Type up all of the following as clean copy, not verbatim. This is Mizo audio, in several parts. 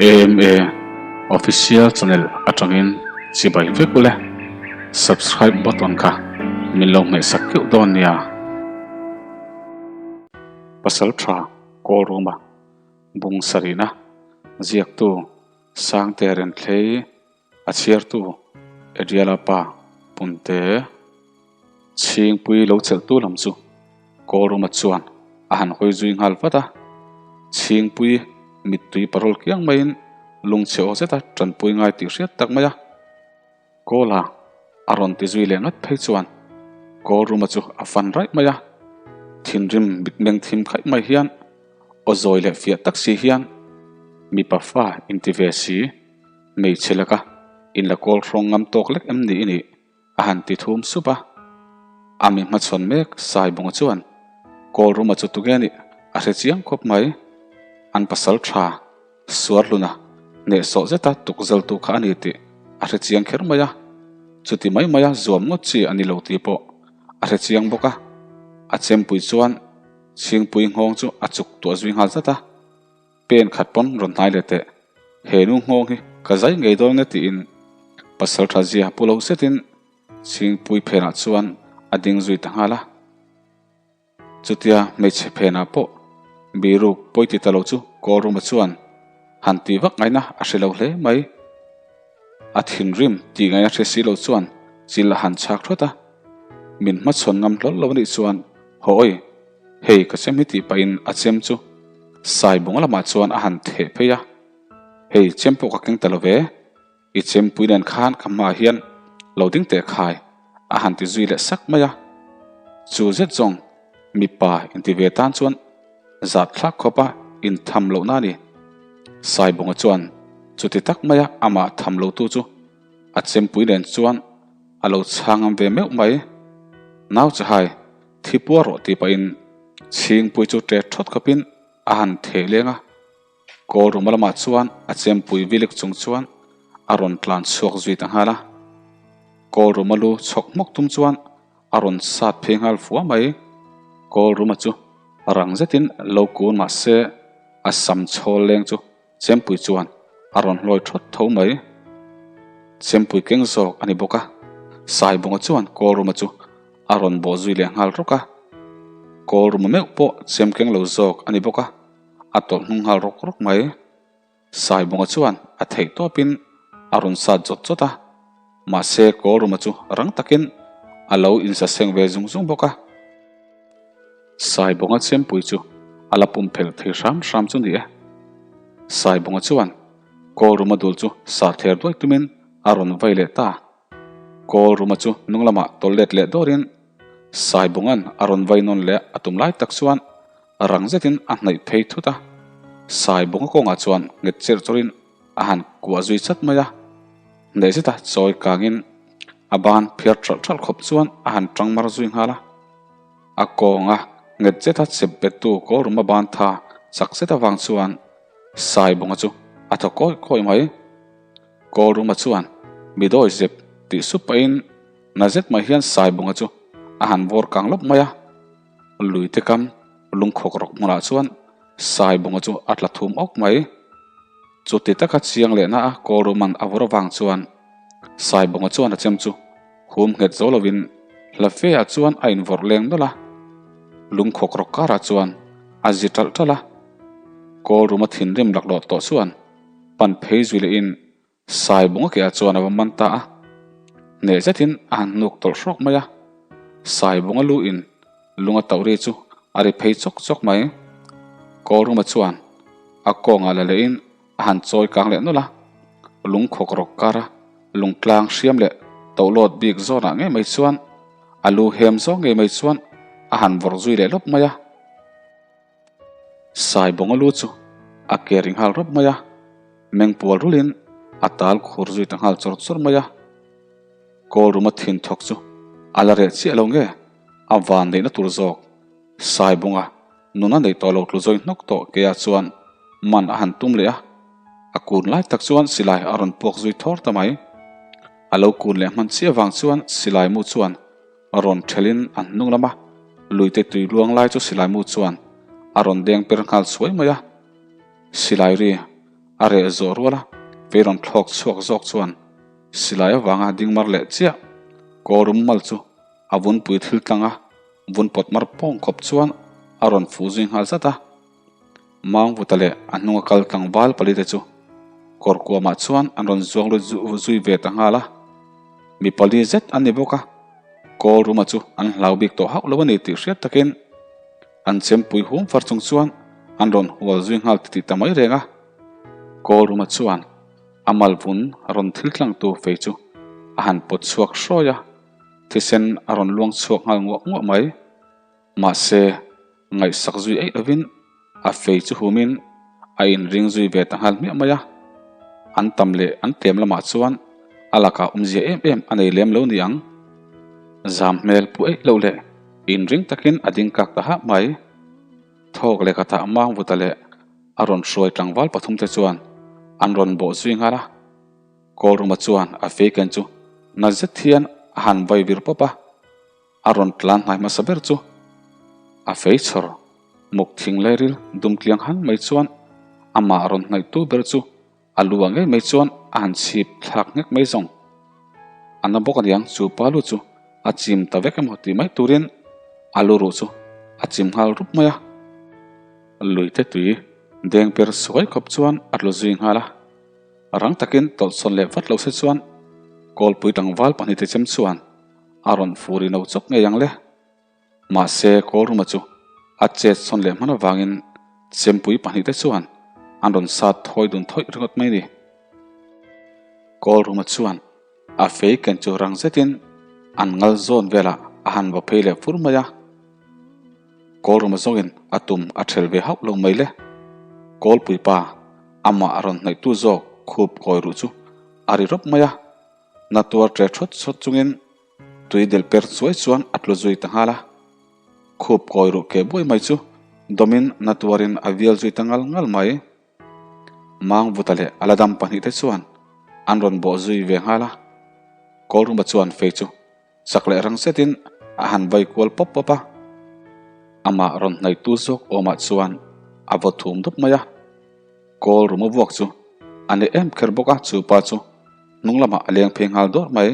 AMA Official Channel atangin chibai vek ule. Subscribe button kha min lo hmehsak keuh dawn nia. Pasaltha Kawlruma bung sarihna ziaktu Sangte Renthlei a chhiartu Adriala pa Punte Chhingpui lo chelhtu lam chu Kawlruma chuan a han hawi zui nghal vat a, Chhingpui mittui parawl kiang maiin lungchhe aw zeta tanpui ngai tih hriat tak mai a. Kawla a rawn ti zui leh ngat phei chuan Kawlruma chu a fan raih mai a, thinrim mitmeng thim khaih mai hian aw zawi leh fiah tak si hian mipa fa inti ve si, hmeichhe laka inla kawl hrawng ngam tawk lek em ni i nih? A han ti thum sup a, a mi hmachhawn mek Saibunga chuan Kawlruma chu tunge nih a hre chiang khawp mai. An pasal tha Suarhluna hnehsawh zeta tukzaltu kha a ni tih a hre chiang kher mai a, chuti mai maia zuam ngawt chi a ni lo tih pawh a hre chiang bawk a. A chempui chuan Chhingpui nghawng chu a chuk tuah zui nghal zat a. Pen khat pawn rawn hnai leh teh. He nu nghawng hi ka zai ngei dawn nge tiin pasal tha zia pu lo zetin Chhingpui phenah chuan a ding zui ta nghal a. Chutia hmeichhe phenah pawh biruk pawi ti ta lo chu Kawlruma chuan han tih vak ngaihna a hre lo hle mai. A thinrim tih ngaihna hre si lo chuan chil a han chhak thawt a. Min hmachhawn ngam hlawl lo anih chuan haw awi. Hei ka chem hi tih pahin a chem chu Saibunga lamah chuan a han theh phei a, Hei chem pawh ka keng ta lo ve, i chempui nen khan ka hmaah hian lo ding teh khai a han ti zui leh sak mai a. Chu zet zawng mipa inti ve tan chuan zat thlak khawp a intham lohna a ni. Saibunga chuan chuti tak maia amah tham lotu chu a chempui nen chuan a lo chhang ngam ve meuh mai. Nau chahai Thi puar rawh tih pahin Chhingpui chu ṭet ṭhawt khawpin a han theh leng a, Kawlruma lamah chuan a chempui vilik chung chuan a rawn tlan chhuak zui ta nghal a. Kawlruma lu chhawk hmawk tum chuan a rawn sat phei nghal fua mai. Kawlruma chu rang zetin lo kun mah se a sam chhawl leng chu Chempui chuan a rawn hlawi thawt tho mai. Chempui keng zawk a ni bawk a, Saibunga chuan Kawlruma chu a rawn bawh zui leh nghal rawk a. Kawlruma meuh pawh chem keng lo zawk a ni bawk a, a tawlh hnung nghal rawk rawk mai. Saibunga chuan a theih tawpin a rawn sat zawt zawt a, mahse Kawlruma chu rang takin a lo insaseng ve zung zung bawk a. Saibawnga chempui chu a la pum phelh thei hram hram chu ni e. Saibawnga chuan Kawlruma dul chu sar ther duai tumin a rawn vai leh ta. Kawlruma chu hnung lamah tawlh let leh dawrin Saibawnga'n a rawn vai nawn leh a tum lai tak chuan rang zetin a hnaih phei thut a. Saibawnga kawngah chuan nghet cherh chawrhin a han kuah zui chat mai a. Hnaih zeta chawi kangin a ban phiar ṭhalh ṭhalh khawp chuan a han ṭang mar zui nghal a. A kawnga nghet zeta chep bettu Kawlruma ban tha chak zet avang chuan Saibawnga chu a thaw kawi kawi mai. Kawlruma chuan mi dawi zep tih sup pahin na zet mai hian Saibawnga chu a han vawr kang lawp mai a. Luite kam lungkhawk rawk hmunah chuan Saibawnga chu a tla thum awk mai. Chuti taka chiang lehna a Kawlruma'n a vawr avang chuan Saibawnga chuan a chem chu Hum nghet zo lovin hla fe ah chuan a invawrh leng nawlh a, lungkhawk rawk karah chuan a zi ṭalh ṭalh a. Kawl ruma thinrim laklawh tawh chuan pan phei zui lehin Saibunga ke ah chuan a va man ta a, hneh zetin a han hnuk tawlh hrawk mai a. Saibunga lu in lung a tauh ri chu a ri phei chawk chawk mai. Kawl ruma chuan a kawngah la lehin a han chawi kang leh nawlh a, lungkhawk rawk kara lungtlang hriam leh tohlawt bik zawnah ngei mai chuan a lu hem zawng ngei mai chuan a han vawrh zui leh lawp mai a. Saibawnga lu chu a ke ri nghal rawp mai a, mengpual rulin a tal khur zui ta nghal chawr chawr mai a. Kawlruma thin thawk chu a la reh chiah lo nge a van neihna tur zawk Saibawnga Nuna nei tawh lo tlu zawi hnawk tawh keia chuan man a han tum leh a, a kun lai tak chuan silai a rawn puak zui thawr ta mai. A lo kun leh hman chiah vang chuan silai mu chuan rawn thelhin a hnung lama luite tui luang lai chu silai mu chuan a rawn deng per nghal chhuai mai a. Silai ri. A reh zawh rual a, fei rawn thlawk chhuak zawk chuan silai avanga ding mar leh chiah. Kawlrum mal chu a vunpui thil tlang a, vun pawt mar pawng khawp chuan a rawn fuh zui nghal zat a. Mangvuta leh a hnunga kal tlangval palite chu kawr kuamah chuan an rawn zuang lut zui ve ta nghal a. Mi pali zet an ni bawk a, Kawlruma chu an hlau bik tawh hauh lo a ni tih hriat takin an chempui hum far chung chuan an rawn hual zui nghal titih ta mai reng a. Kawlruma chuan a malvun rawn thil tlangtu fei chu a han pawt chhuak hrawi a, thisen a rawn luang chhuak nghal nguah nguah mai. Mahse, ngaihsak zui eih lovin a fei chu humin a inring zui ve ta nghal hmiah mai a. An tam leh an tlem lamah chuan a lakah awmzia em em a nei lem lo ni ang. Zam hmel pu eih loh leh inring takin a ding kak ta hah mai. Thawk leh ka tah mang vuta leh a rawn hruai tlangval pathumte chuan an rawn bawh zui nghal a. Kawlruma chuan a fei ken chu na zet hian a han vai vir pawp a. A rawn tlan hnai hmasa ber chu a fei chhawr muk thing leh ril dum tliang han mai chuan amah rawn hnaihtu ber chu a lu ang ngei mai chuan a han chhip thlak nghek mai zawng. A na bawk aniang chu pa lu chu a chim ta vek emaw tih mai turin a lu ruh chu a chim nghal rup mai a. Luite tui deng per suai khawp chuan a tlu zui nghal a. Rang takin tawlhsawn leh vat lo se chuan kawlpui tlangval pahnihte chem chuan a rawn fur ino chawk ngei ang le. Mahse Kawlruma chu a chet sawn leh hman avangin chempui pahnihte chuan an rawn sat thawi dun thawih ringawt mai ni. Kawlruma chuan a fei ken chu rang zetin an ngal zawn velah a han va phei leh fur mai a. Kawlruma zawngin a tum a ṭhel ve hauh lo mai le. Kawlpuipa amah a rawn hnaihtu zawk khup kawi ruh chu a ri rawp mai a. Na tuar ṭe ṭhawt chhawt chungin tui del per chuai chuan a tlu zui ta nghal a. Khup kawi ruh keh buai mai chu dawmin na tuarin a vial zui ta ngal ngal mai. Mangvuta leh Aladam pahnihte chuan an rawn bawh zui ve nghal a. Kawlruma chuan fei chu chak leh rang zetin a han vai kual pawp pawp a. Amah rawn hnaihtu zawk awmah chuan a vaw thum dup mai a. Kawl ruma vuak chu a ni em kher bawk a, chu pa chu hnung lamah a leng phei nghal dawr mai.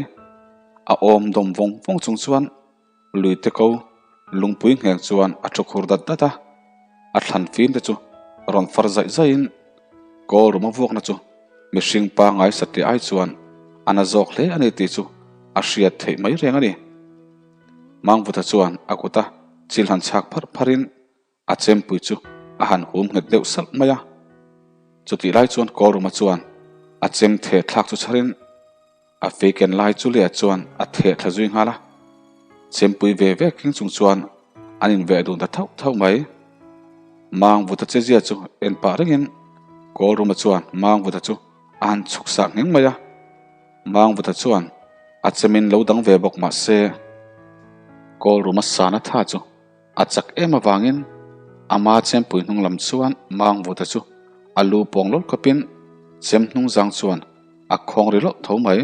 A awm dawm vawng vawng chung chuan lui te ko lungpui ngheng chuan a thu khur dat dat a, a thlan fim te chu rawn far zaih zaihin kawl ruma vuakna chu mihring pangngai satliah ai chuan a na zawk hle a ni tih chu a hriat theih mai reng a ni. Mangvuta chuan a kuta chil han chhak pharh pharhin A chempui chu a han hum nghet deuh salh mai a. Chutih lai chuan Kawlruma chuan a chem theh thlak chu chharin a fei ken lai chu leh chuan a theh thla zui nghal a. Chempui ve ve keng chung chuan an inveh dun ta thauh thauh mai. Mangvuta chezia chu en pah rengin Kawlruma chuan Mangvuta chu a han chhuk sah ngheng mai a. Mangvuta chuan a chemin lo dang ve bawk mah se Kawlruma sana tha chu A chak em avangin ama chempui hnung lam chuan Mangvuta chu a lu pawng lawlh khawpin chem hnung zang chuan a khawng ri lawlh tho mai.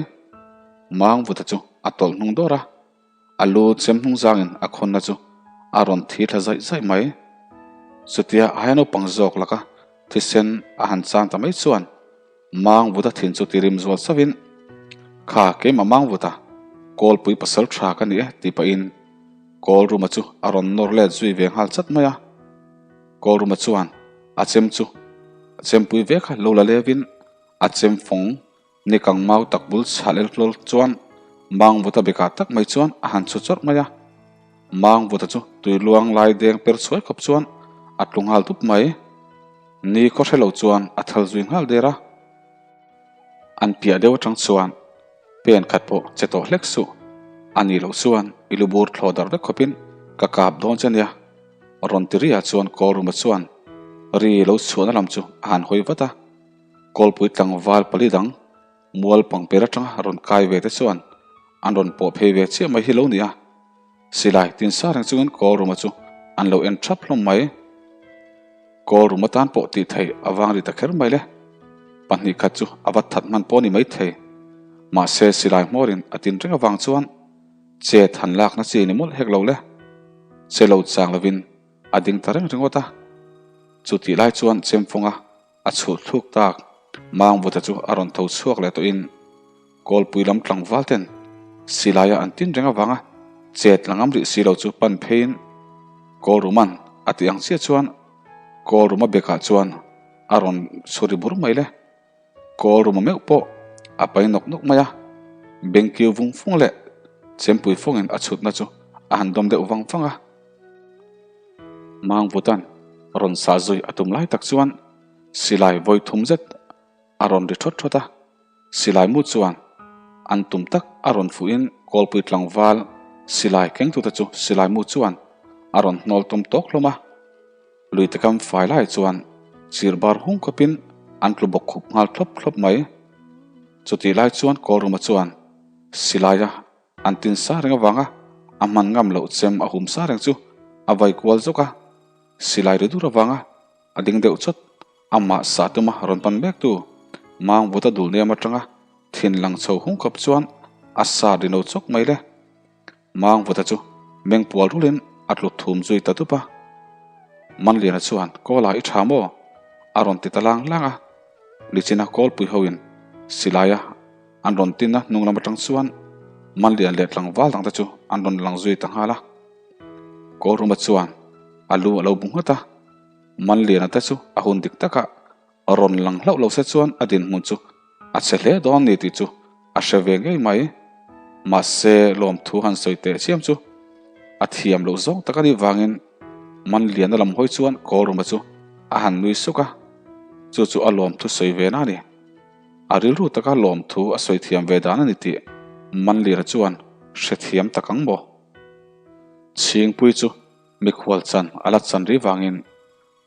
Mangvuta chu a tawlh hnung dawr a, a lu chem hnung zangin a khawnna chu a rawn thi thla zaih zaih mai. Chutia aia naupang zawk laka thisen a han chang ta mai chuan Mangvuta thin chu tirim zual sauhin, Kha, keimah Mangvuta, Kawlpui pasal tha ka ni e, tih pahin Kawlruma chu a rawn nawr let zui ve nghal chat mai a. Kawlruma chuan a chem chu chempui ve kha lo la levin a chem fawng ni kang mau tak bul chhah lel hlawl chuan Mangvuta bekah tak mai chuan a han chhu chawrh mai a. Mangvuta chu tui luang lai deng per chhuai khawp chuan a tlu nghal dup mai. Ni khaw hre lo chuan a thal zui nghal der a. An piah deuh atang chuan pen khat pawh che tawh hlek suh. A nih loh chuan i lu bur thlawh darh vek khawpin ka kap dawn che nia. Rawn ti riah chuan Kawlruma chuan ri lo chhuahna lam chu a han hawi vat a. Kawlpui tlangval pali dang mual pangper atanga rawn kai ve te chuan an rawn pawh phei ve chiah mai hi lo ni a. Silai tinsa reng chungin Kawlruma chu an lo en thap hlawm mai. Kawlruma tan pawh tih theih a vang ri ta kher mai le. Pahnih khat chu a va that hman pawh a ni mai thei. Mahse silai hmawrin a tin reng avang chuan chet han lakna chi ni mawlh hek lo le. Che lo chang lovin a ding ta reng ringawt a. Chutih lai chuan Chemfawnga a chhulh thluk tak. Mangvuta chu a rawn tho chhuak leh tawhin Kawlpui lam tlangval ten silaia an tin reng avanga chet la ngam rih si lo chu pan pheiin Kawlruman a tih ang chiah chuan Kawlruma bekah chuan a rawn chhuri bur mai le. Kawlruma meuh pawh a pai nawk nawk mai a, bengkiu vung vung leh chempui fawngin a chhutna chu a han dawm deuh vang vang a. Mangvutan rawn sah zui a tum lai tak chuan silai vawi thum zet a rawn ri thawt thawt a. Silai mu chuan an tum tak a rawn fuhin Kawlpui tlangval silai kengtute chu silai mu chuan a rawn hnawl tum tawk hlawm a. Luite kam fai lai chuan chir bar hung khawpin an tlu bawk khup nghal thlawp thlawp mai. Chutih lai chuan Kawlruma chuan silaia an tin sa reng avanga a hman ngam loh chem a hum sa reng chu a vai kual zawk a, silai ri dur avanga a ding deuh chawt. Amah sa tuma rawn pan mek tu Mangvuta dul nem atanga thin lang chho hung khawp chuan a sa ri no chawk mai le. Mangvuta chu meng pual rulin a tlu thum zui ta dup a. Manliana chuan Kawla i tha maw? a rawn ti ta lang lang a. Lichina kawlpui hoin silaia an rawn tin a hnung lam atang chuan Manlian leh tlangval dangte chu an rawn lang zui ta nghal a. Kawlruma chuan a lu a lo bu nghat a. Manliana te chu a hun dik takah rawn lang hlauh lo se chuan a dinhmun chu a chhe hle dawn ni tih chu a hre ve ngei mai. Mahse lawmthu han sawi teh chiam chu a thiam loh zawng tak a nih vangin Manliana lam hawi chuan Kawlruma chu a han nui suk a, chu chu a lawmthu sawi ve na a ni. A rilru taka lawmthu a sawi thiam ve dan a ni tih Manliana chuan hrethiam tak ang maw? Chhingpui chu Mikhual chan a la chan ri vangin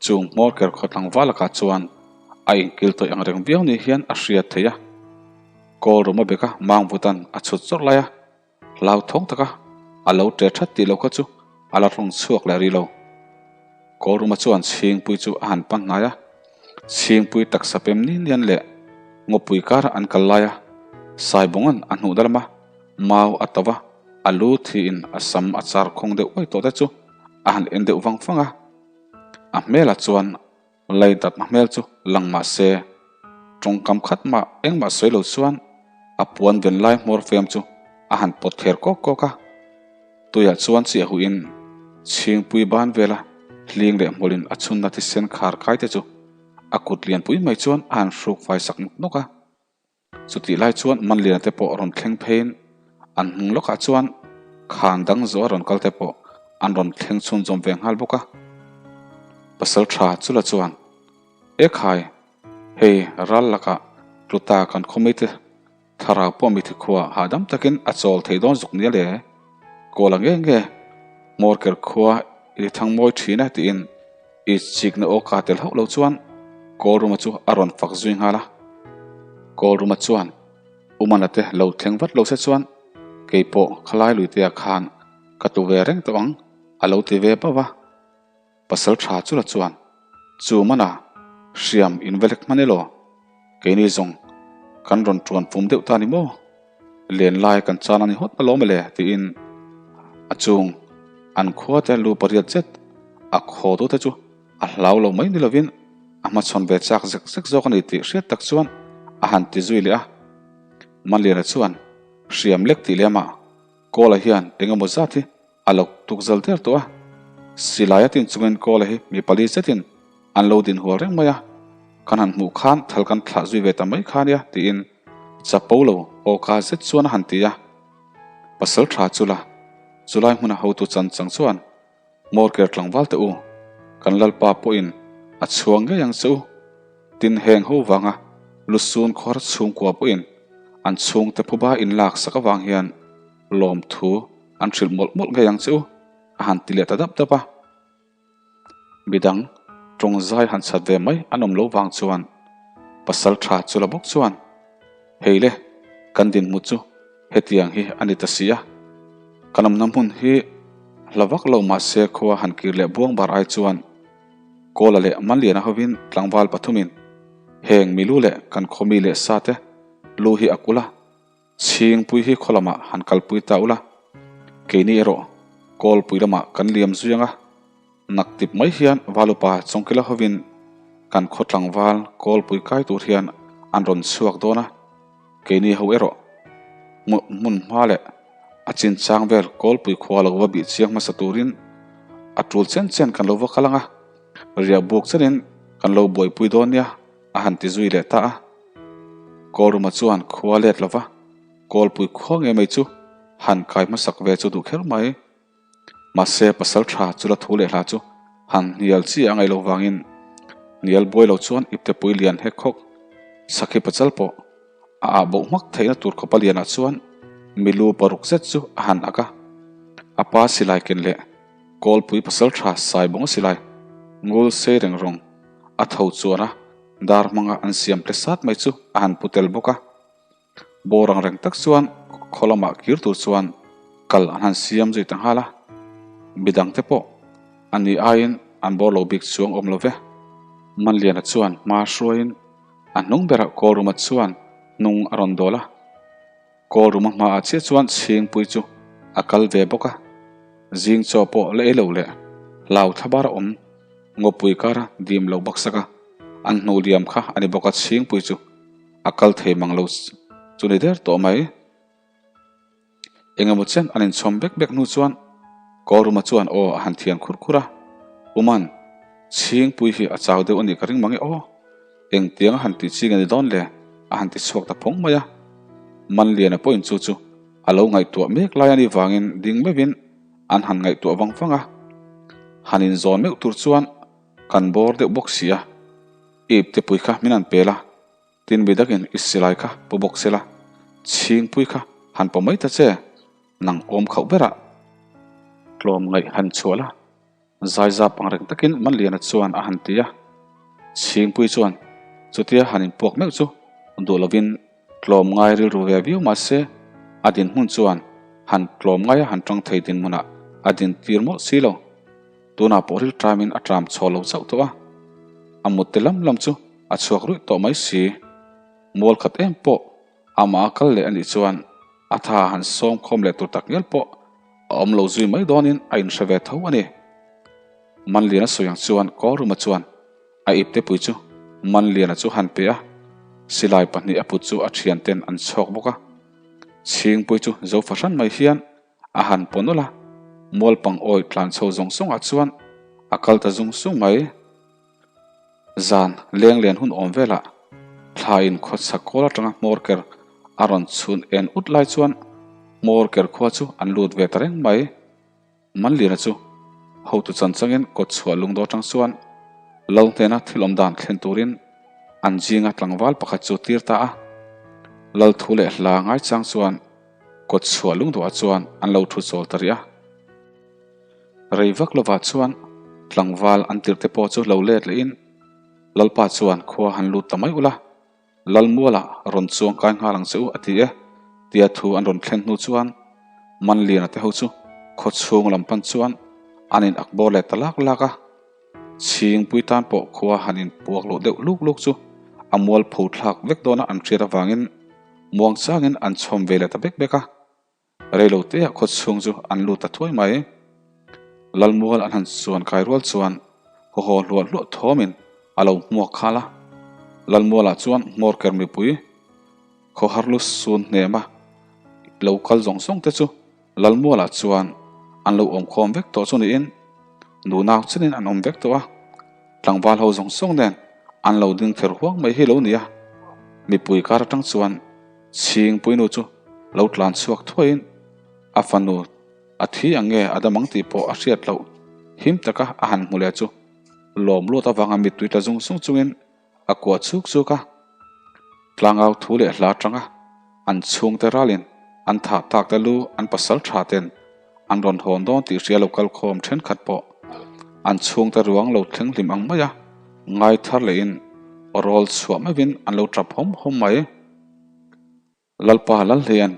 chung hmawr ker khaw tlangval lakah chuan a inkil tawih ang reng viau ni hian a hriat theih a. Kawl rum a bek a, Mangvutan a chhut zawrh lai a, hlauthawng taka a lo ṭe ṭhat tih lo kha chu a la rawng chhuak leh rih lo. Kawl ruma chuan Chhingpui chu a han pan hnai a, Chhingpui taksa pem ni nian leh ngawpui kara an kal lai a, Saibawng'an a hnuh dalam a, Mau a to va, a lu thiin a sam a char khawng deuh uai tawh te chu a han en deuh vang vang a. A hmelah chuan leidatna hmel chu lang mah se, tawngkam khat mah engmah sawi lo chuan a puan ven lai hmawr fem chu a han pawt kher kawk kawk a. Tuiah chuan chiah huhin chhingpui ban vela hling leh hmawlin a chhunna thisen khar kai te chu a kut lianpui mai chuan a han hruk fai sak nawk nawk a. Chutih lai chuan Manliana te pawh rawn thleng pheiin an hnung lawkah chuan khan dang zawh a rawn kal te pawh an rawn thleng chhunzawm ve nghal bawk a. Pasal tha chula chuan, E khai, hei ral lakah tluta kan khawmei te thlarau pawh mithi khua hahdam takin a chawl thei dawn zuk nia le, kawl a nge nge, hmawrker khua i thang mawi thin a tiin I chikna aw ka tel hauh lo chuan Kawlruma chu a rawn fak zui nghal a. Kawlruma chuan Umana te lo thleng vat lo se chuan kei pawh khalai luitea khan ka tlu ve reng tawh ang a lo ti ve bauh a. Pasal tha chula chuan Chu Mana hriam in va lek hman elaw? Keini zawng kan rawn tuan fum deuh ta ni maw? Len lai kan chan a ni hawt alawm le tiin a chung an khua te lu pariat zet a khaw tu te chu a hlau lo mai ni lovin a hmachhawn ve chak zek zek zawk a ni tih hriat tak chuan a han ti zui leh a. Manliana chuan hriam lek tih lemah Kawla hian eng emaw zat hi A lo tuk zal der tawh a, silai a tin chungin Kawla hi mi pali zetin an lo din hual reng mai a, kan han hmuh khan thal kan thlah zui ve ta mai kha nia tiin chapo lo awka zet chuan a han ti a. Pasal tha chu la, chulai hmuna hotu chan chang chuan Hmawrker tlangval teh u, kan Lalpa pawhin a chhuang ngei ang che u, tin heng ho vanga lusun khawr chhungkua pawhin an chhungte phuba inlak sak avang hian lawmthu an hrilh mawlh mawlh ngei ang che u, a han ti leh ta dap dap a. Midang tawng zai han chhat ve mai an awm lo vang chuan pasal tha chu la bawk chuan, Hei le, kan dinhmu chu hetiang hi a ni ta si a, kan awmna hmun hi hla vak lo mahse khua han kir leh buang bar ai chuan Kawla leh Manliana hovin tlangval pathumin heng milu leh kan khawmi leh sa te lu hi a kulh a, Chhingpui hi khaw lamah han kalpui ta ula, keini erawh Kawlpui lamah kan liam zui ang a, naktip mai hian Valupa Chawngkila hovin kan khaw tlangval Kawlpui kai tur hian an rawn chhuak dawn a, keini ho erawh hmun hma leh a chinchang vel kawlpui khua lo va bih chiang hmasa turin a tul chen chen kan lo va kal ang a, riah buk chenin kan lo buaipui dawn nia a han ti zui leh ta a. Kawlruma chuan khua let lova kawlpui khua ngei mai chu han kai hmasak ve chu duh kher mai. Mahse pasal tha chu la thu leh hla chu han hnial chi a ngaih loh vangin hnial buai lo chuan iptepui lian hek khawk sakhi pachal pawh a ah boh hmak theihna tur khawpa lianah chuan milu paruk zet chu a han ak a. A pa silai ken leh kawlpui pasal tha sai bawng silai ngul sei reng rawng a tho chuan a dar hmanga an siam tle sat mai chu a han pu tel bawk a. Bawr ang reng tak chuan khaw lamah kir tur chuan kal an han siam zui ta nghal a, midang te pawh a ni aiin an bawr lo bik chuang awm lo ve. Manliana chuan hma hruaiin a hnung berah Kawlruma chuan hnung a rawn dawl a, Kawlruma hmaah chiah chuan Chhingpui chu a kal ve bawk a, zing chaw pawh la ei lo leh hlau thlabar a awm ngawpui kara dim lo baksak a, an hnuh liam kha a ni bawk a Chhingpui chu. A kal thei mang lo chu ni der tawh mai. Engemaw chen an inchhawm bek bek hnu chuan Kawlruma chuan aw a han thian khur khur a, Uman, Chhingpui hi a chau deuh a nih ka ring mang e aw. Engtiang a han tih chi nge ni dawn le? a han ti chhuak ta phawng mai a. Manliana pawhin chu chu a lo ngaihtuah mek lai a nih vangin ding meuhin an han ngaihtuah vang vang a. Han inzawn meuh tur chuan kan bawr deuh bawk si a. Ip te pui kha min han pel a, tin mi dakin i silai kha pu bawk se la, chhingpui kha han paw mai ta che, nang awm khauh berah tlawm ngaih han chhuah la, zaizap ang reng takin Manliana chuan a han ti a. Chhingpui chuan chutia han inpuak meuh chu duh lovin tlawm ngai rilru ve viau mah se, a dinhmun chuan han tlawm ngaia han tang thei dinhmunah a dintir mawlh si lo. Tunah pawh ril ṭamin a ṭam chhaw lo chauh tawh a, a mut te lam lam chu a chhuak ruih tawh mai si. Mual khat em pawh amah a kal leh a nih chuan a tha han sawm khawm leh tur tak ngial pawh a awm lo zui mai dawnin a inhre ve tho a ni. Manliana sawi ang chuan Kawlruma chuan a iptepui chu Manliana chu han pe a, silai pahnih a put chu a ṭhianten an chhawk bawk a. Chhingpui chu zo fahran mai hian A han paw nawlh a, mualpang awi tlan chho zawng zawngah chuan a kal ta zung zung mai. Zan leng len hun awm velah thla in khawchhak kawl atanga hmawr ker a rawn chhun en ut lai chuan hmawr ker khua chu an lut ve ta reng mai. Manliana chu hotu chan changin kawt chhuah lungdaw atang chuan lo hnena thil awm dan thlen turin an zinga tlangval pakhat chu tir ta a. Lal thu leh hla ngaichang chuan Kawt chhuah lungduah chuan an lo thu chawl ta rih a. Rei vak lovah chuan tlangval an tirhte pawh chu lo let lehin Lalpa chuan khua han lut ta mai ula, Lalmualah rawn chuang kai nghal ang che u a ti e tia thu an rawn thlen hnu chuan Manliana te ho chu khaw chhung lam pan chuan an in ak bawr leh ta lak lak a. Chhingpui tan pawh khua han inpuak loh deuh luk luk chu a mual pho thlak vek dawna an hriat avangin muang changin an chhawm ve leh ta bek bek a. Reilo teah khaw chhung chu an lut ta thuai mai. Lalmual an han chuan kai rual chuan haw haw hluah hluah thawmin a lo hmuak khal a. Lalmualah chuan hmawr ker mipui khaw har lu sun hnem a lo kal zawng zawng te chu Lalmualah chuan an lo awm khawm vek tawh chu niin nunau chenin an awm vek tawh a, tlangval ho zawng zawng nen an lo ding ther huang mai hi lo ni a, mipui kar atang chuan Chhingpuinu chu lo tlan chhuak thuaiin a fanu a thi ang nge a dam ang tih pawh a hriat loh him taka a han hmu leh chu lawm luat avanga mittui tla zung zung chungin A kuah chuk chuk a, tlangau thu leh hla atanga an chhungte ralin an thah tak te lu an pasal tha ten an rawn hawn dawn tih hria lo kal khawm thenkhat pawh an chhungte ruang lo thleng hlim ang mai a, ngai thar lehin rawl chhuah meuhin an lo tap hawm hawm mai. Lalpa Lalhleian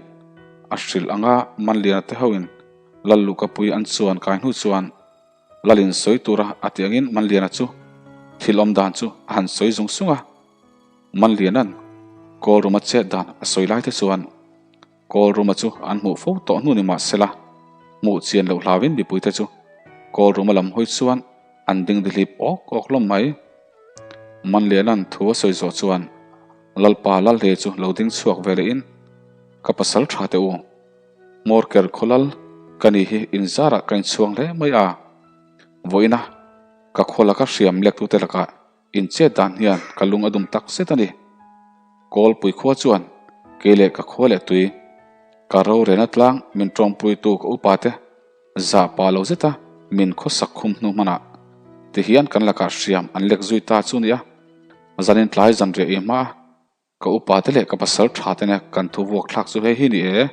a hrilh anga Manliana te hoin Lal Lukapui an chuan kai hnu chuan Lalin sawi tura a tih angin Manliana chu thil awm dan chu a han sawi zung zung a. Manliana'n Kawlruma chet dan a sawi lai te chuan Kawlruma chu an hmuh fo tawh hnu ni mah sela hmuh chian loh hlauin mipuite chu Kawlruma lam hawi chuan an ding dihlip awk awk hlawm mai. Manliana'n thu a sawi zawh chuan. Lalpa Lalhlei chu lo ding chhuak ve lehin, Ka pasal tha teh u, Hmawrker khaw lal ka ni hi inzarah ka inchhuang hle mai a, vawiina ka khaw laka hriam lektute lakah Inchet dan hian ka lung a dum tak zet a ni. Kawlpui khua chuan kei leh ka khua leh tui, ka rorelna tlang min tawngpuitu ka upa te zah pah lo zeta min khawsak khum hnu hmanah ti hian kan lakah hriam an lek zui ta chu nia. Zanin tlai zanriah i hma a. Ka upa te leh ka pasal tha te nen kan thu vuak thlak chu hei hi ni e.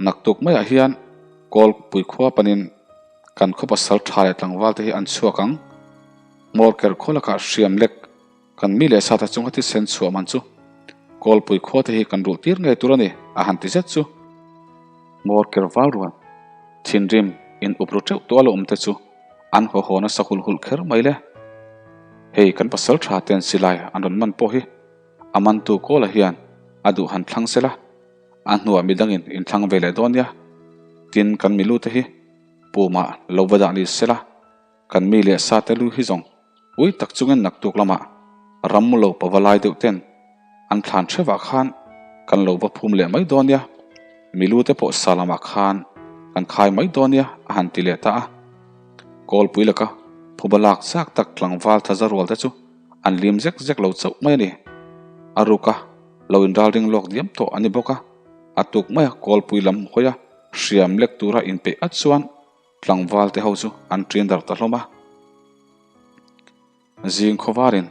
Naktuk maiah hian Kawlpui khua panin kan khaw pasal tha leh tlangval te hi an chhuak ang. Hmawrker khaw lakah hriam lek kan mi leh sa ta chunga thisen chhuah man chu Kawlpui khua te hi kan rulh tir ngei tur a ni a han ti zet chu. Hmawrker val rual thinrim in up ru teuh tawh a lo awm te chu an haw haw nasa hulh hulh kher mai le. Hei kan pasal tha ten silai an rawn man pawh hi A mantu Kawla hian a duh han thlang sela, a hnuah midangin in thlang ve leh dawn nia. Tin, kan milute hi pumah lo va dah ni sela, kan mi leh sa te lu hi zawng ui tak chungin naktuk lamah ram mu lo pava lai deuh ten an thlan hrevah khan kan lo va phum leh mai dawn nia, milute pawh sa lamah khan kan khai mai dawn nia a han ti leh ta a. Kawlpui laka phuba lak zak tak tlangval thaza rual te chu An lim zek zek lo chauh mai a ni. A ruka lo inralring lawk diam tawh a ni bawk a, a tuk maia kawlpui lam hawia hriam lek tura inpeih at chuan tlangval te ho chu an ṭin darh ta hlawm a. Zing khawvarin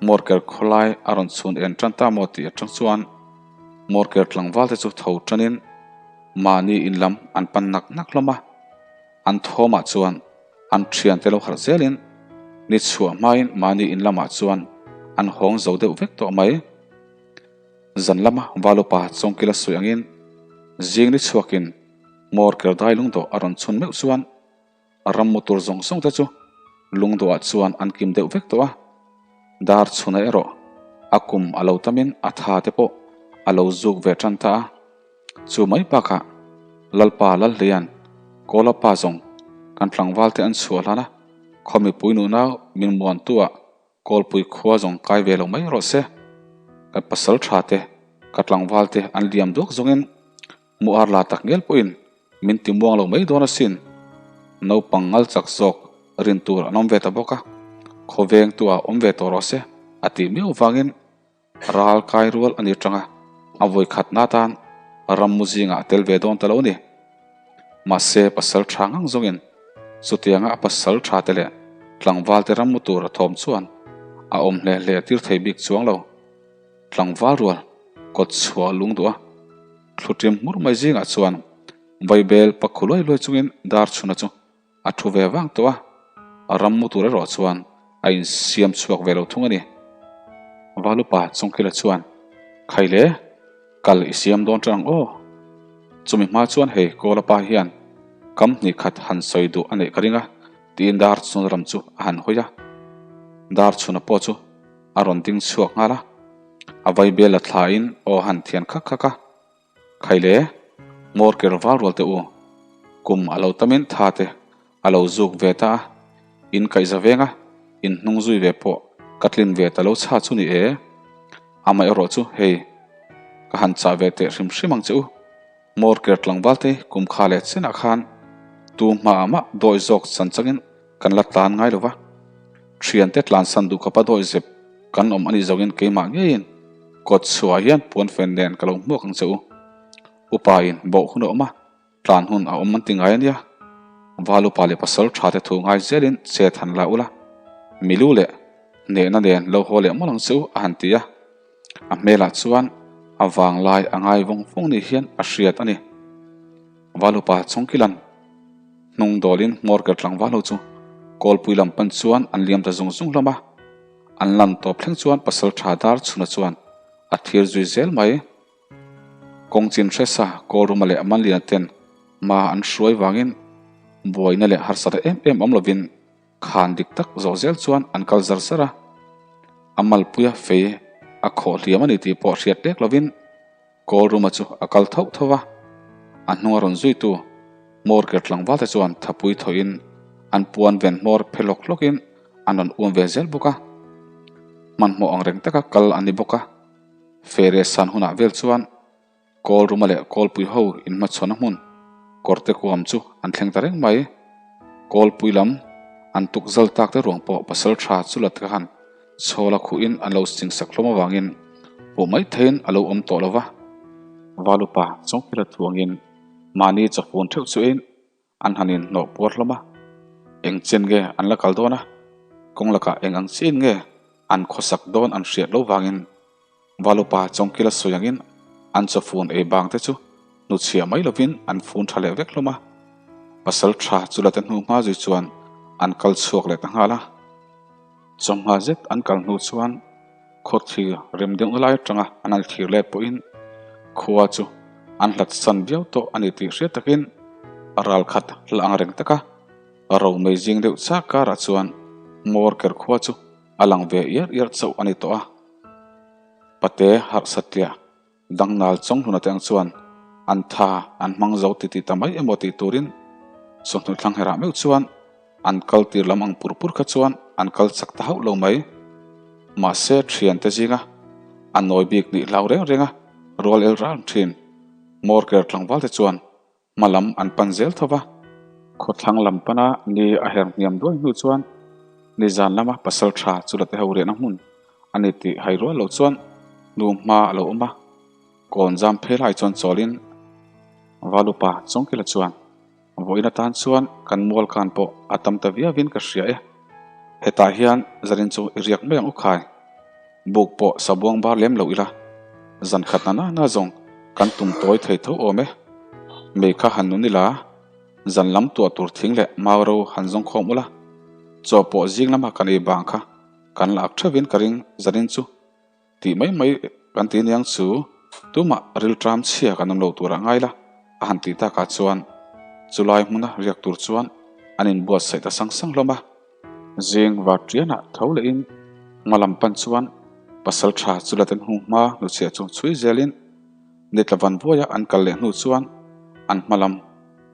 Morker khawlai a rawn chhun en ṭan ta maw tih aṭang chuan Morker tlangval te chu tho ṭanin mahni in lam an pan nak nak hlawm a. An thawmah chuan an thiante lo harh zelin ni chhuah hmain mahni in lamah chuan an hawng zo deuh vek tawh mai. Zan lama Valupa Chawngkila sawi angin zing ni chhuakin hmawr ker dai lungdawh a rawn chhun meuh chuan ram mu tur zawng zawng te chu lungdawhah chuan an kim deuh vek tawh a. Dar chhuna erawh a kum a lo tamin a tha te pawh a lo zuk ve tan ta a. Chu mai bakah Lalpa Lalhleia'n Kawla pa zawng kan tlangval te an chhuah hlan a, khaw mipui nunau min muantu ah Kawlpui khua zawng kai ve lo mai rawh se. Kan pasal tha te, ka tlangval te an liam duak zawngin muar la tak ngial pawhin min ti muang lo mai dawn asin. Naupang ngal chak zawk rin tur an awm ve ta bawk a, khawvengtu ah awm ve tawh rawh se a tih miau vangin Ral kai rual a ni tang a, a vawi khatna atan rammu zingah a tel ve dawn ta lo a ni. Mahse, pasal tha ngang zawngin chutianga a pasal tha te leh tlangval te rammu tur a thawm chuan a awm hle hle tir thei bik chuang lo. Tlangval rual kawt chhuah lung duh a, thluṭim hmur mai zingah chuan vaibel pakhu luai luai chungin dar chhuna chu A thu ve vang tawh a, a ram mu tur erawh chuan a insiam chhuak ve lo thung a ni. Valupa Chawngkila chuan, Khai le, kal i siam dawn tang aw. Chumi hma chuan hei Kawlapa hian kam hnih khat han sawi duh a neih ka ring a, tiin Darchhuna ram chu a han hawi a. Darchhuna pawh chu a rawn ding chhuak nghal a, a vaibel a thlain aw han thian khak khak a. Khai le, hmawr ker val rual teh u. Kum a lo tamin tha te a lo zuk ve ta a, in kaihza veng a, in hnung zui ve pawh ka tlin ve ta lo chha chu ni e. Amaherawh chu hei, ka han chah ve teh hrim hrim ang che u. Hmawr ker tlangval te kum kha leh chenah khan tu hmaah mah dawi zawk chan changin kan la tlan ngai lo va. Thiante tlansan duh khawpa dawi zep kan awm a nih zawngin keimah ngeiin kawt chhuah hian puanfen nen ka lo hmuak ang che u. Upa in bawh hun a awm a, tlan hun a awm an ti ngai a nia. Val upa leh pasal tha te thu ngai zelin chet han la ula, milu leh hnehna nen lo haw leh mawlh ang che u a han ti a. A hmelah chuan a vanglai a ngai vawng vawng ni hian a hriat a ni. Val upa Chawngkilan hnung dawlin hmawr ker tlangval ho chu Kawlpui lam pan chuan an liam ta zung zung hlawm a. An lan tawp thleng chuan pasal tha dar chhuna chuan a thir zui zel mai. Kawng chin hresa Kawlruma leh Manliana ten hma an hruai vangin buaina leh harsatna em em awm lovin khan dik tak zawh zel chuan an kal zar zar a. A malpuia fei a khawh hliam a ni tih pawh hriat lek lovin Kawlruma chu a kal thauh thauh a, a hnunga rawn zuitu hmawr ker tlangval te chuan thapui thawhin an puan ven hmawr phe hlawk hlawkin an rawn um ve zel bawk a. Hmanhmawh ang reng taka kal an ni bawk a. Fere san hunah vel chuan Kawlruma leh Kawlpui ho inhmachhawn a hmun kawrte kuam chu an thleng ta reng mai. Kawlpui lam an tuk zal tak te ruang pawh pasal tha chu la te khan chhawla khuhin an lo singsak hlawm avangin hmuh mai theihin a lo awm tawh lo va. Valupa Chawngkila thuangin mahni chawfun theuh chu ein An han inhnawh puar hlawm a, eng chen nge an la kal dawn a, kawng lakah eng ang chiin nge an khawsak dawn an hriat lo vangin Valupa Chawngkila sawi angin an chawfun ei bang te chu hnuchhiah mai lovin an fun tha leh vek hlawm a, pasal tha chu la te hnu hma zui chuan an kal chhuak leh ta nghal a. Chawngha zet an kal hnu chuan Khawthlir rem deuh lai atanga an han thlir let pawhin khua chu an hlat san viau tawh a ni tih hriat takin a ral khat hla ang reng taka romei zing deuh chak karah chuan hmawr ker khua chu a lang ve iar iar chauh a ni tawh a. Pate harh satliah Dangnal Chawnghluna te ang chuan an tha an hmang zo ti tih ta mai emaw tih turin chawhnu thlang herah meuh chuan an kal tir lam ang pur pur kha chuan an kal chak ta hauh lo mai. Mahse thiante zinga a nawi bik nih hlau reng renga rual el ral thin Morker tlangval te chuan Hma lam an pan zel tho va, khawthlang lam pana ni a her hniam duai hnu chuan nizan lama pasal tha chu la te ho riahna hmun a ni tih hai rual loh chuan hnu hma a lo awm a, kawn zam phei lai chuan chawlin Valupa Chawngkila chuan vawiin atan chuan kan mual khan pawh a tam ta viauin ka hria e, hetah hian zanin chu i riak mai ang u khai. Buk pawh sabuang bar lem lo ila, zan khat na na na zawng kan tum tawi thei tho awm e. Mei kha han nun ila, zan lam tuah tur thing leh mau ro han zawng khawm ula, chaw pawh zing lama kan ei bang kha kan la ak theuhin ka ring zanin chu tih mai mai kan ti aniang chu tumah rilṭam chhia kan awm lo turah ngai la a han tih takah chuan chulai hmuna riak tur chuan an inbuatsaih ta sang sang hlawm a. Zing Varṭianah tho lehin hma lam pan chuan pasal tha chu la ten hung hma hnuchhiah chu chhui zelin nitla van buaia an kal leh hnu chuan an hma lam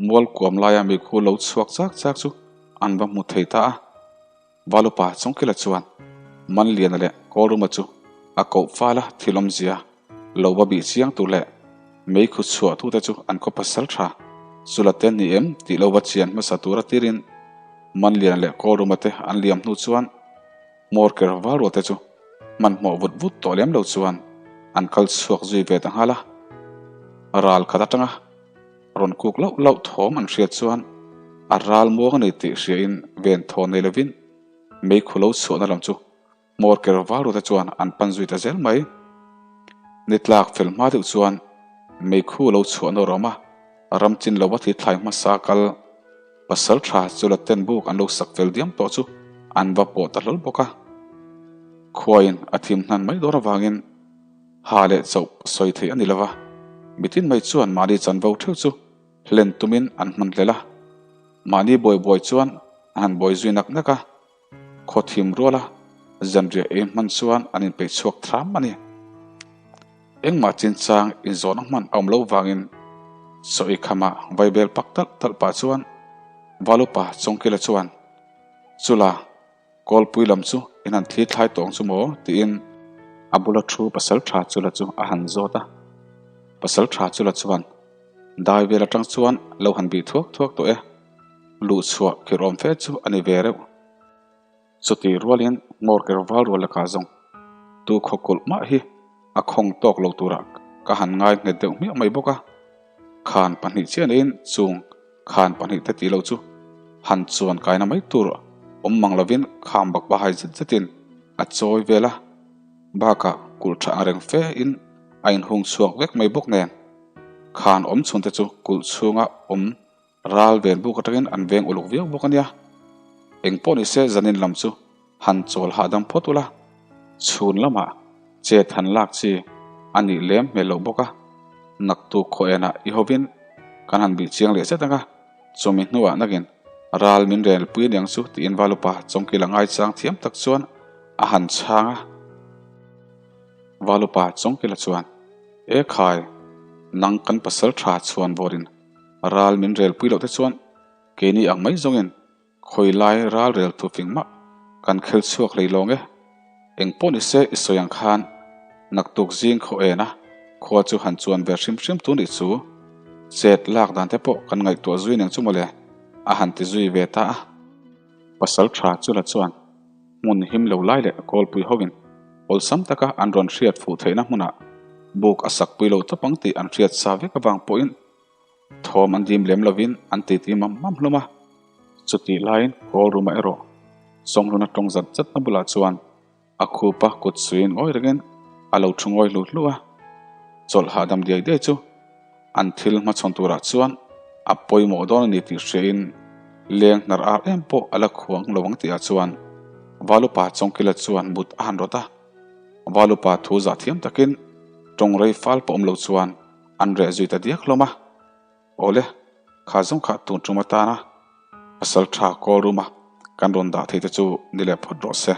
mual kuam laia meikhu lo chhuak chak chak chu an va hmu thei ta a. Valupa Chawngkila chuan Manliana leh Kawlruma chu a koh fal a thil awmzia lo va bih chiang tur leh meikhu chhuah tute chu an khaw pasal tha chu la ten ni em tih lo va chian hmasa tura tirin Manliana leh Kawlruma te an liam hnu chuan hmawr ker val rual te chu hmanhmawh vut vut tawh lem lo chuan an kal chhuak zui ve ta nghal a. Ral khat atanga rawn kuk lauh lauh thawm an hriat chuan a ral muang a ni tih hriain ven thaw nei lovin meikhu lo chhuahna lam chu Hmawr ker val rute chuan an pan zui ta zel mai. Ni tlak fel hma deuh chuan meikhu lo chhuah nawr awm a, ram chin lo va thi thlai hmasa kal pasal tha chu la ten buk an lo sak fel diam tawh chu an va pawh ta hlawl bawk a. Khuaiin a thim hnan mai dawn avangin ha leh chauh sawi theih a ni lova, mitin mai chuan mahni chanvo theuh chu hlen tumin an hman hlel a, mahni buai buai chuan an han buai zui nak nak a. Khaw thim ruala zanriah ei hman chuan an inpeih chhuak thram a ni. Engmah chinchang inzawhna hman a awm lo vangin chaw ei khamah vaibel pak talh talh pah chuan Valupa Chawngkila chuan, Chula, Kawlpui lam chu in han thli thlai tawng chu maw? tiin a bula thu pasal tha Chula chu a han zawt a. Pasal tha Chula chuan, Dai vel atang chuan lo han bih thuak thuak tawh e. Luh chhuah khirh awm fe chu a ni ve reuh. Chutih rualin hmawr ker val rual lakah zawng tu khaw kulh mah hi a khawng tawk lo turah ka han ngai nghet deuh hmiah mai bawk a. Khan pahnih chiah neiin chung khan pahnih te tih loh chu han chuan kaina mai tur awm mang lovin kham bak bahai zet zetin a chawi vel a. Bakah kulh tha ang reng fe in a inhung chhuak vek mai bawk nen khan awm chhun te chu kulh chhunga awm Ral ven buk atangin an veng uluk viau bawk a nia. Eng pawh ni se zanin lam chu han chawl hahdam phawt ula, chhun lamah chet han lak chi a nih lem hmel loh bawk a, naktuk khaw enah i hovin kan han bih chiang leh zet ang a, chumi hnuah nakin ral min rel pui aniang chu tiin Valupa Chawngkila ngaichang thiam tak chuan a han chhang a. Valupa Chawngkila chuan, E khai, nang kan pasal tha chhuan vawrin Ral min rel pui loh te chuan keini ang mai zawngin khawi lai ral rel thu fing mah kan khel chhuak hlei lawng e. Eng pawh ni se i sawi ang khan Naktuk zing khaw en a, khua chu han chuan ve hrim hrim tu nih chu. Chet lak dan te pawh kan ngaihtuah zui neng chu mawle, a han ti zui ve ta a. Pasal tha chu la chuan hmun him lo lai leh kawlpui hovin awlsam taka an rawn hriat fuh theihna hmunah buk a sak pui lo tawp ang tih an hriat sa vek avang pawhin thawm an dim lem lovin an titi mam mam hlawm a. Chutih laiin Kawlruma erawh Sawnghluna tawng zat zatna bulah chuan A khupa kut suiin ngawi rengin a lo thu ngawi hlu hlu a, chawlh hahdam diai diai chu an thil hmachhawn turah chuan a pawimawh dawn a ni tih hriain leng hnar ar em pawh a la khuang lo ang tihah chuan Valupa Chawngkila chuan mut a han rawt a, Valupa thu zah thiam takin tawng rei fal pawh awm lo chuan an reh zui ta diak hlawm a. Awle, kha zawng kha tun tum atana pasal tha call room a kan rawn dah thei te chu ni leh phawt rawh se.